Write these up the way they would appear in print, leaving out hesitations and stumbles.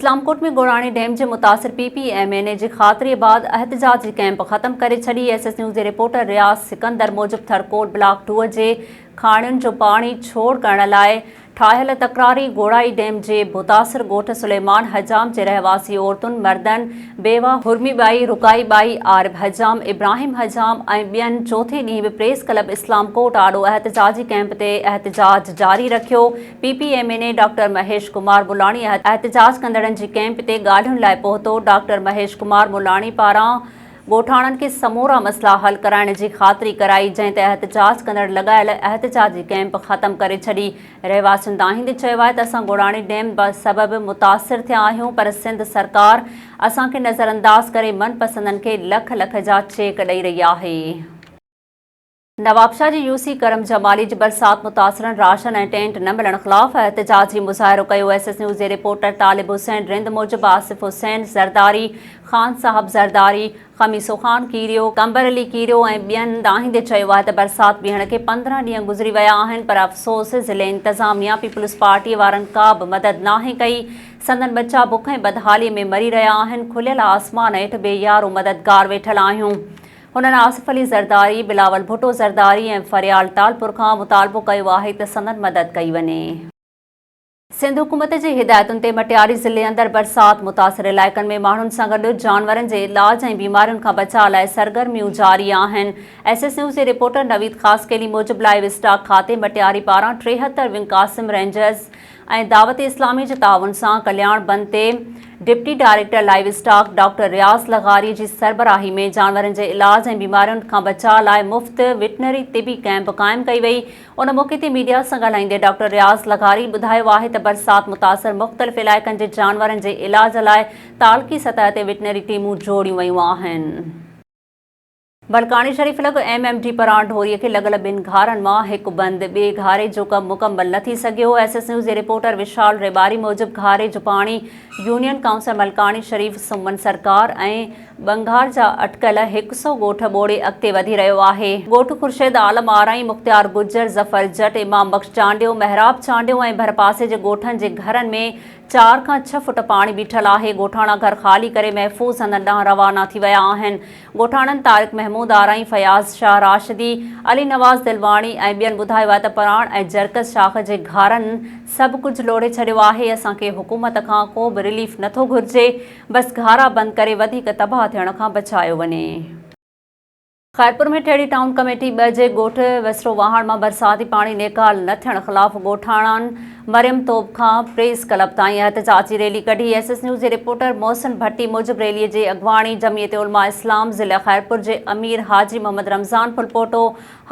اسلام ڪوٽ ۾ گوڙاڻي ڊيم جي متاثر P P M N A جي خاطري بعد احتجاجي ڪئمپ ختم ڪري ڇڏي. ايس ايس نيوز جي رپورٽر رياض سڪندر موجب ٿرڪول بلاڪ ٽو جي کاڻين جو پاڻي ڇوڙ ڪرڻ لاء ٺاهيل تڪراري گوڙائي ڊيم جي متاثر ڳوٺ سليمان حجام جي رهواسي عورتن، مردن، بيوه حرمي ٻائي، رڪائي ٻائي، عارب حجام، ابراهيم حجام ۽ ٻين چوٿين ڏينهن به پريس ڪلب اسلام ڪوٽ آڏو احتجاجي ڪئمپ تي احتجاج جاري رکيو. P P M N A doctor Mahesh Kumar Mulani احتجاج ڪندڙن جي ڪئمپ تي ڳالهين لاء پهتو. ڊاڪٽر مهيش ڪمار ملاڻي پاران ڳوٺاڻن کي سمورا مسئلا حل ڪرائڻ جي خاطري ڪرائي، جنهن تي احتجاج ڪندڙ لڳايل احتجاجي ڪئمپ ختم ڪري ڇڏي. رهواسين دانهيندي چيو آهي ته اسان گوڙاڻي ڊيم سبب متاثر ٿيا آهيون پر سنڌ سرڪار اسان کي نظرانداز ڪري من پسندن کي لک لک جا چيڪ ڏئي رهي آهي. نوابشاهه جي يو سي ڪرم جمالي جي برسات متاثرن راشن ۽ ٽينٽ نه ملڻ خلاف احتجاجي مظاهرو ڪيو. ايس ايس نيوز جي رپورٽر طالب حسين رند موجب آصف حسين زرداري، خان صاحب زرداري، خميسو خان ڪيريو، قمبر علي ڪيريو ۽ ٻين دانهيندي چيو آهي ته برسات بيهڻ کي 15 ڏينهن گذري ويا آهن پر افسوس ضلعي انتظاميا پيپلز پارٽي وارن ڪا به مدد ناهي ڪئي سندن ٻچا بک ۽ بدحالي ۾ مري رهيا آهن کليل آسمان هيٺ بي يارو مددگار ويٺل آهيون. هنن آصف علي زرداري، بلاول ڀٽو زرداري ۽ فريال ٽالپر کان مطالبو ڪيو آهي ته سندن مدد ڪئي وڃي. سنڌ حڪومت جي هدايتن تي مٽياري ضلعي اندر برسات متاثر علائقن ۾ ماڻهن سان گڏ جانورن جي علاج ۽ بيمارين کان بچاء لاء سرگرميون جاري آهن. ايس ايس نيوز جي رپورٽر نويد خاصخيلي موجب لائيو اسٽاڪ کاتي مٽياري پاران 73 ونگ قاسم رينجرز ۽ دعوت اسلامي جي تعاون سان ڪلياڻ بند تي deputy director livestock doctor Riaz لغاري جي سربراهي ۾ جانورن جي علاج ۽ بيمارين کان بچاء لاء مفت وٽنري طبي ڪئمپ قائم ڪئي وئي. ان موقعي تي ميڊيا سان ڳالهائيندي ڊاڪٽر رياض لغاري ٻڌايو آهي ته برسات متاثر مختلف علائقن جي جانورن جي علاج لاء تعلقي سطح تي وٽنري ٽيمون جوڙيون ويون آهن. بلڪاڻي شريف لڳ ايم ايم ڊي پران ڍوري کي لڳل ٻن گهارن مان هڪ بند، ٻئي گهاري جو ڪم مڪمل نه ٿي سگهيو. ايس ايس نيوز جي رپورٽر وشال ريٻاري موجب گهاري جو پاڻي يونين ڪائونسل ملڪاڻي شريف، سمن سرڪار ۽ ٻنگهار جا اٽڪل هڪ سئو ڳوٺ ٻوڙي اڳتي وڌي رهيو آهي. ڳوٺ خورشيد عالم آرائين، مختيار گجر، ظفر جٽ، امام بخش چانڊيو، محراب چانڊيو ۽ ڀرپاسي جي ڳوٺن جي گهرن ۾ چار کان ڇهه فوٽ پاڻي بيٺل آهي، ڳوٺاڻا گهر خالي ڪري محفوظ هنڌن ڏانهن روانا ٿي ويا آهن. ڳوٺاڻن طارق محمود آرائين، فياض شاهه راشدي، علي نواز دلواڻي ۽ ٻين ٻڌايو آهي ته پراڻ ۽ جرڪس شاخ جي گهارن سڀ ڪجهه لوڙهي ڇڏيو آهي، اسان کي حڪومت کان ڪو به رليف نٿو گهرجي، بس گهارا بند ڪري وڌيڪ تباهه ٿيڻ کان بچايو وڃي. خيرپور ۾ ٺيڙهي ٽائون ڪميٽي 2 جي ڳوٺ وسرو واهڻ مان برساتي پاڻي نيڪال نه ٿيڻ خلاف ڳوٺاڻن مريم توب کان پريس ڪلب تائين احتجاجي ريلي ڪڍي. ايس ايس نيوز جي رپورٽر محسن ڀٽي موجب ريلي جي اڳواڻي جمعيت علماء اسلام ضلع خيرپور جي امير حاجي محمد رمضان ڦلپوٽو،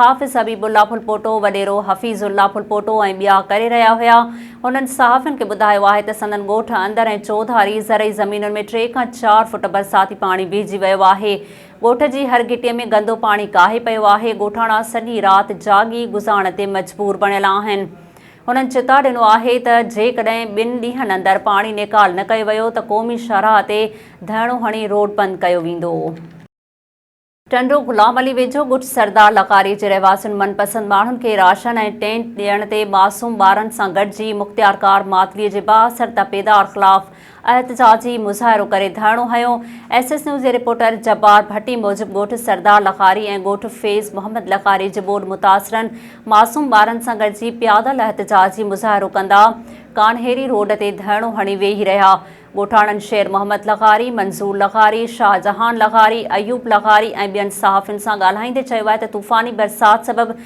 حافظ حبيب الله ڦلپوٽو، وڏيرو حفيظ الله ڦلپوٽو ۽ ٻيا ڪري رهيا هيا. هنن صحافين کي ٻڌايو آهي ته سندن ڳوٺ اندر ۽ چوڌاري زرعي زمينن ۾ ٽي کان چار فوٽ برساتي پاڻي بيهجي ويو آهي. ڳوٺ جي هر گهٽيء ۾ گندو پاڻي ڪاهي پيو آهي، ڳوٺاڻا سڄي رات جاڳي گذارڻ تي مجبور بڻيل آهن. هنن چتاء ڏنو آهي ته جيڪڏهن ٻن ڏينهن اندر پاڻي نيڪال نه ڪيو ويو ته قومي شاهراهه تي ڌرڻو هڻي روڊ بند ڪيو ويندو. ٽنڊو غلام علي ويجهو ڳوٺ سردار لغاري جي رهواسين من پسند ماڻهن کي راشن ۽ ٽينٽ ڏيڻ تي معصوم ٻارن سان گڏجي مختيارڪار ماتلي جي بااثر تپيدار خلاف احتجاجي مظاهرو ڪري ڌرڻو هنيو. ايس ايس نيوز جي رپورٽر جبار ڀٽي موجب ڳوٺ سردار لغاري ۽ ڳوٺ فيض محمد لغاري جي ٻوڏ متاثرن معصوم ٻارن سان گڏجي پيادل احتجاجي مظاهرو ڪندا ڪانهيري روڊ تي ڌرڻو هڻي ويهي رهيا. ڳوٺاڻن شير محمد لغاري، منظور لغاري، شاهجهان لغاري، ايوب لغاري ۽ ٻين صحافين سان ڳالهائيندي چيو آهي ته طوفاني برسات سبب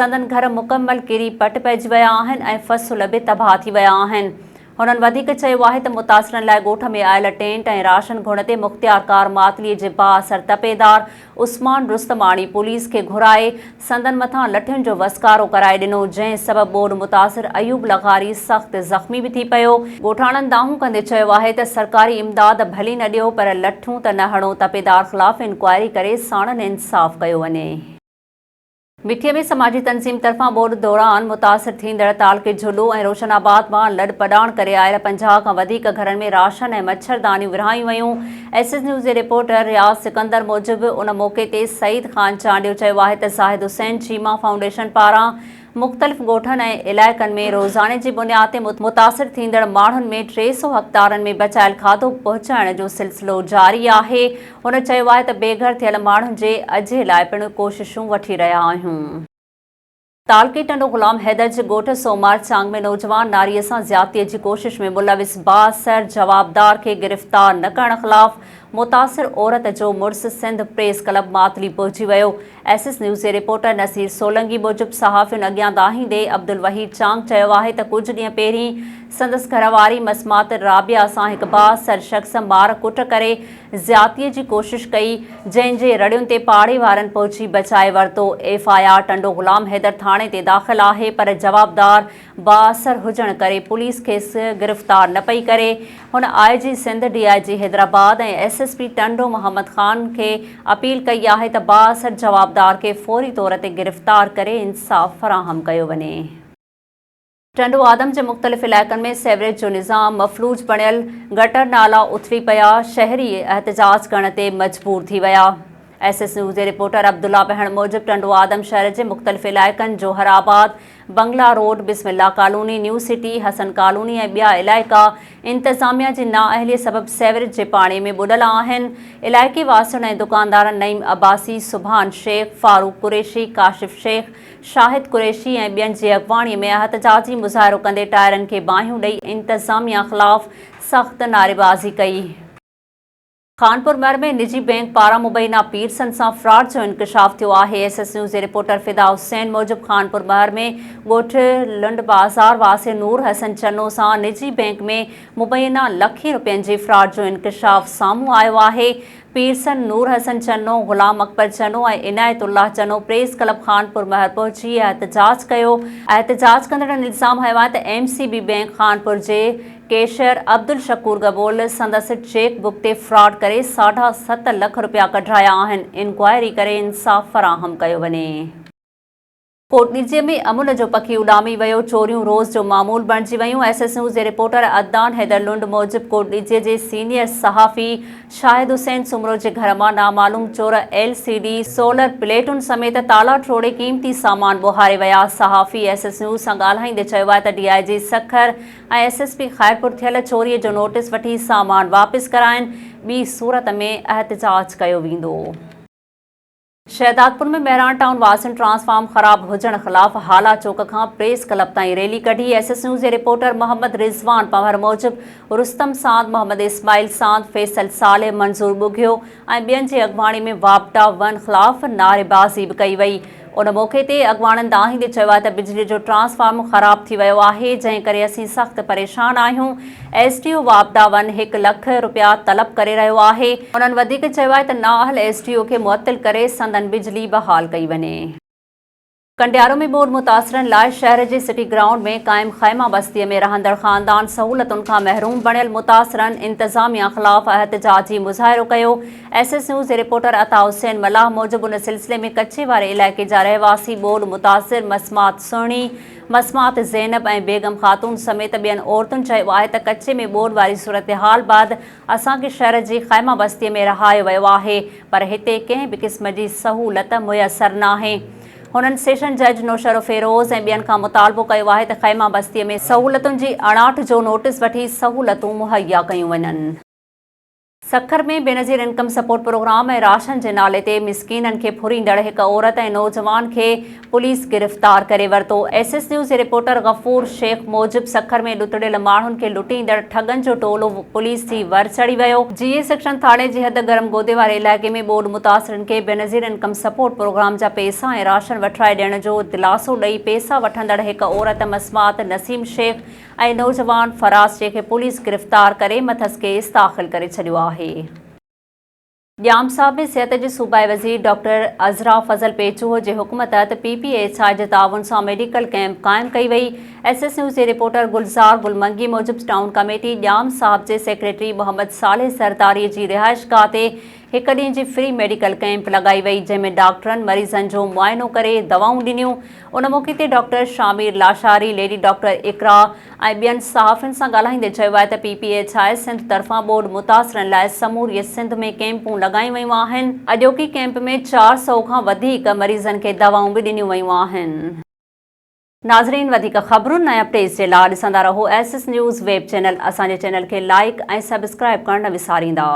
سندن گهر مڪمل ڪري پٽ پئجي ويا آهن ۽ فصل به تباهه ٿي ويا آهن. هنن وڌيڪ چيو آهي ته متاثرن لاء ڳوٺ ۾ آيل ٽينٽ ۽ راشن گهڻ تي مختيارڪار ماتلي جي بااثر تپيدار عثمان رستماڻي پوليس کي گهرائي سندن مٿان لٺين جو وسڪارو ڪرائي ڏنو جنهن سبب ٻوڏ متاثر ايوب لغاري سخت زخمي به ٿي پيو. ڳوٺاڻن دانهون ڪندي چيو آهي ته سرڪاري امداد ڀلي نه ڏيو پر لٺيون ته نه هڻو تپيدار خلاف انڪوائري ڪري ساڻن انصاف ڪيو وڃي. مٺي ۾ سماجي تنظيم طرفان ٻوڏ دوران متاثر ٿيندڙ تعلقي جهڏو ۽ روشن آباد مان لڏ پڏاڻ ڪري آيل 50 کان وڌيڪ گهرن ۾ راشن ۽ مڇر دانيون ورهايون ويون. ايس ايس نيوز جي رپورٽر رياض سڪندر موجب ان موقعي تي سعيد خان چانڊيو چيو آهي ته زاهد حسين چيما فائونڊيشن پاران مختلف ڳوٺن ۽ علائقن ۾ روزاني جي بنياد تي متاثر ٿيندڙ ماڻهن ۾ 300 حقدارن ۾ بچايل کاڌو پهچائڻ جو سلسلو جاري آهي. هن چيو آهي ته بي گهر ٿيل ماڻهن جي اجهي لاء پڻ ڪوششون وٺي رهيا آهيون. تعلقي ٽنڊو غلام حيدر جي ڳوٺ سومار چانگ ۾ نوجوان ناريء سان زيادتي جي ڪوشش ۾ ملوث بااثر جوابدار کي گرفتار نه ڪرڻ خلاف متاثر عورت جو مڙس سنڌ پريس ڪلب ماتلي پهچي ويو. ايس ايس نيوز جي رپورٽر نصير سولنگي موجب صحافين اڳيان دانهيندي عبدالوحيد چانگ چيو آهي ته ڪجهه ڏينهن پهرين سندس گهرواري مسمات رابعه سان هڪ بااثر شخص مار ڪٽ ڪري زيادتي جي ڪوشش ڪئي، جنهن جي رڙين تي پاڙي وارن پهچي بچائي ورتو. F I R Tando Ghulam Haider ٿاڻي تي داخل آهي پر جوابدار بااثر هجڻ ڪري پوليس کيس گرفتار نه پئي ڪري. هن I G Sindh, D I G Hyderabad ۽ S S P Tando Muhammad Khan کي اپيل ڪئي آهي ته بااثر جوابدار کي فوري طور تي گرفتار ڪري انصاف فراهم ڪيو وڃي. ٽنڊو آدم جي مختلف علائقن ۾ سيوريج جو نظام مفلوج بڻيل، گٽر نالا اٿلي پيا، شهري احتجاج ڪرڻ تي مجبور ٿي ويا. ايس ايس نيوز جي رپورٽر عبدالله بهڻ موجب ٽنڊو آدم شهر جي مختلف علائقن جوهر آباد، بنگلا روڊ، بسم الله ڪالوني، نيو سٽي، حسن ڪالوني ۽ ٻيا علائقا انتظاميا جي نااهلي سبب سيوريج جي پاڻي ۾ ٻڏل آهن. علائقي واسين ۽ دڪاندارن نعيم عباسي، سبحان شيخ، فاروق قريشي، ڪاشف شيخ، شاهد قريشي ۽ ٻين جي اڳواڻي ۾ احتجاجي مظاهرو ڪندي ٽائرن کي باهيون ڏئي انتظاميا خلاف سخت نعريبازي ڪئي. خانپور مھر ۾ نجي بئنڪ پاران مبينا پيرسن سان فراڊ جو انڪشاف ٿيو آهي. ايس ايس نيوز جي رپورٽر فدا حسين موجب خانپور مهر ۾ ڳوٺ لنڊ بازار واسي نور حسن چنو سان نجي بئنڪ ۾ مبينا لکين رپين جي فراڊ جو انڪشاف سامهون آيو آهي. پيرسن نور حسن چنو، غلام اڪبر چنو ۽ عنايت الله چنو پريس ڪلب خانپور مهر پهچي احتجاج ڪيو. احتجاج ڪندڙن الزام هنيو آهي ته M C B bank Khanpur جي ڪيشيئر عبدالشڪور گبول سندس چيڪ بڪ تي فراڊ ڪري ساڍا ست لک رپيا ڪڍرايا آهن، انڪوائري ڪري انصاف فراهم ڪيو وڃي. ڪوٽڏيجي ۾ امن جو پکي اڏامي ويو، چوريون روز جو معمول بڻجي ويون، ايس ايس نيوز جي رپورٽر عدنان حيدر لنڊ موجب ڪوٽڏيجي جي سينيئر صحافي شاهد حسين سومرو جي گهر مان نامعلوم چور ايل سي ڊي، سولر پليٽن سميت تالا ٽوڙي قيمتي سامان ٻوهاري ويا، صحافي ايس ايس نيوز سان ڳالهائيندي چيو آهي ته D I G Sukkur ۽ S S P Khairpur ٿيل چوري جو نوٽيس وٺي سامان واپس ڪرائين، ٻي صورت ۾ احتجاج ڪيو ويندو. شهدادپور ۾ مهراڻ ٽائون واسين ٽرانسفارم خراب هجڻ خلاف هالا چوڪ کان پريس ڪلب تائين ريلي ڪڍي، ايس ايس نيوز جي رپورٽر محمد رضوان پنهور موجب رستم ساند، محمد اسماعيل ساند، فيصل صالح، منظور ٻگهيو ۽ ٻين جي اڳواڻي ۾ واپڊا ون خلاف نعريبازي به ڪئي وئي. ان موقعي تي اڳواڻن دانهيندي چيو آهي ته بجلي جو ٽرانسفارم خراب ٿي ويو آهي جنهن ڪري اسين سخت پريشان آهيون، ايس ڊي او واپڊا ون هڪ لک رپيا طلب ڪري رهيو آهي. هنن وڌيڪ چيو آهي ته نااهل ايس ڊي او کي معطل ڪري سندن بجلي بحال ڪئي وڃي. ڪنڊيارو ۾ ٻوڏ متاثرن لاء شهر جي سٽي گرائونڊ ۾ قائم خيما بستي ۾ رهندڙ خاندان سهولتن کان محروم بڻيل متاثرن انتظاميا خلاف احتجاجي مظاهرو ڪيو، ايس ايس نيوز جي رپورٽر عطا حسين ملاح موجب ان سلسلي ۾ ڪچي واري علائقي جا رهواسي ٻوڏ متاثر مسمات سهڻي، مسمات زينب ۽ بيگم خاتون سميت ٻين عورتن چيو آهي ته ڪچي ۾ ٻوڏ واري صورتحال بعد اسان کي شهر جي خيما بستي ۾ رهايو ويو آهي پر هتي ڪنهن به قسم جي سهولت ميسر ناهي. هنن سيشن جج نوشهروفيروز ۽ ٻين کان مطالبو ڪيو آهي ته خيما بستي ۾ سهولتن جي اڻاٺ جو نوٽيس وٺي سهولتون مهيا ڪيون وڃن. Sukkur ۾ Benazir income support programme ۽ ration جي نالي تي مسڪينن کي ڦريندڙ هڪ عورت ۽ نوجوان کي پوليس گرفتار ڪري ورتو. ايس ايس نيوز جي رپورٽر غفور شيخ موجب سکر ۾ ڏتڙيل ماڻهن کي لٽيندڙ ٺڳن جو ٽولو پوليس جي ور چڙهي ويو. جي اي سيڪشن ٿاڻي جي حد گرم گودي واري علائقي ۾ ٻوڏ متاثرن کي بينظير انڪم سپورٽ پروگرام جا پئسا ۽ راشن وٺرائي ڏيڻ جو دلاسو ڏئي پئسا وٺندڙ هڪ عورت مسمات نسيم شيخ ۽ نوجوان فراز شيخ کي پوليس گرفتار ڪري مٿس ڪيس داخل ڪري ڇڏيو آهي. ڄام صاحب ۾ صحت جي صوبائي وزير ڊاڪٽر عذرا فضل پيچوهو جي حڪم تحت پي پي ايڇ I جي تعاون سان ميڊيڪل ڪئمپ قائم ڪئي وئي. ايس ايس نيوز جي رپورٽر گلزار گل منگي موجب ٽائون ڪميٽي ڄام صاحب جي سيڪريٽري محمد صالح زرداري جي رهائشگاهه تي هڪ ڏينهن جي فري ميڊيڪل ڪئمپ لڳائي وئي جنهن ۾ ڊاڪٽرن مريضن جو معائنو ڪري دوائون ڏنيون. ان موقعي تي doctor Shamir Lashari, lady doctor Iqra ۽ ٻين صحافين سان ڳالهائيندي چيو آهي ته P P H I Sindh طرفان ٻوڏ متاثرن لاء سموريء سنڌ ۾ ڪئمپون لڳايون ويون آهن، اڄوڪي ڪئمپ ۾ 400 کان وڌيڪ مريضن کي دوائون به ڏنيون ويون آهن. ناظرين وڌيڪ خبرن ۽ اپڊيٽس جي لا ڏسندا رهو S S news web channel اسان جي چينل کي لائيڪ ۽ سبسڪرائيب ڪرڻ نه وساريندا.